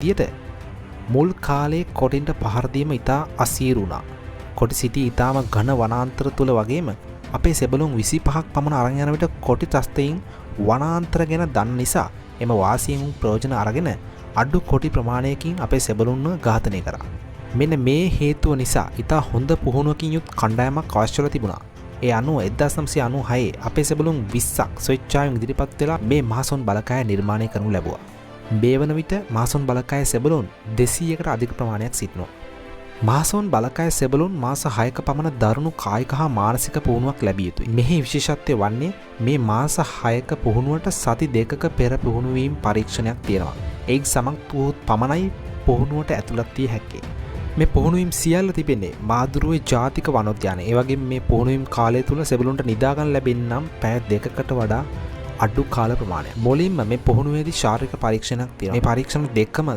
විදියට මුල් කාලේ කොටින්ට පහර දීම ඉතා අසීරු වුණා. කොටි සිටි ඉතාම ඝන වනාන්තර තුල වගේම අපේ සෙබළුන් 25ක් පමණ අරන් යන විට කොටි ත්‍රස්තයින් වනාන්තර ගැන දන්න නිසා එම වාසියෙන් උන් ප්‍රයෝජන අරගෙන අඩු කොටි ප්‍රමාණයකින් අපේ සෙබළුන්ව ඝාතනය කරා. මෙන්න මේ හේතුව නිසා ඉතා හොඳ පුහුණුවකින් යුත් කණ්ඩායමක් අවශ්‍ය වෙලා තිබුණා. ඒ අනුව 1996 අපේ සෙබළුන් 20ක් ස්වේච්ඡාවෙන් ඉදිරිපත් වෙලා මේ මහසොන් බලකාය නිර්මාණය කරනු ලැබුවා. මේ වන විට මහසොන් බලකාය සෙබළුන් 200කට අධික ප්‍රමාණයක් සිටිනවා. මහසොන් බලකාය සෙබළුන් මාස 6ක පමණ දරුණු කායික හා මානසික පුහුණුවක් ලැබිය යුතුයි. මෙහි විශේෂත්වය වන්නේ මේ මාස 6ක පුහුණුවට සති 2ක පෙර පුහුණුවීම් පරීක්ෂණයක් තියෙනවා. එයින් සමත් වුවහොත් පමණයි පුහුණුවට ඇතුළත් විය හැක්කේ. මේ පුහුණුවීම් සියල්ල තිබෙන්නේ මාදුරුවේ ජාතික වනෝද්‍යානයේ. ඒ වගේම මේ පුහුණුවීම් කාලය තුල සෙබළුන්ට නිදා ගන්න ලැබෙන්නේ නම් පැය 2කට වඩා අඩු කාල ප්‍රමාණයක්. මුලින්ම මේ පුහුණුවේදී ශාරීරික පරීක්ෂණයක් තියෙනවා. මේ පරීක්ෂණ දෙකම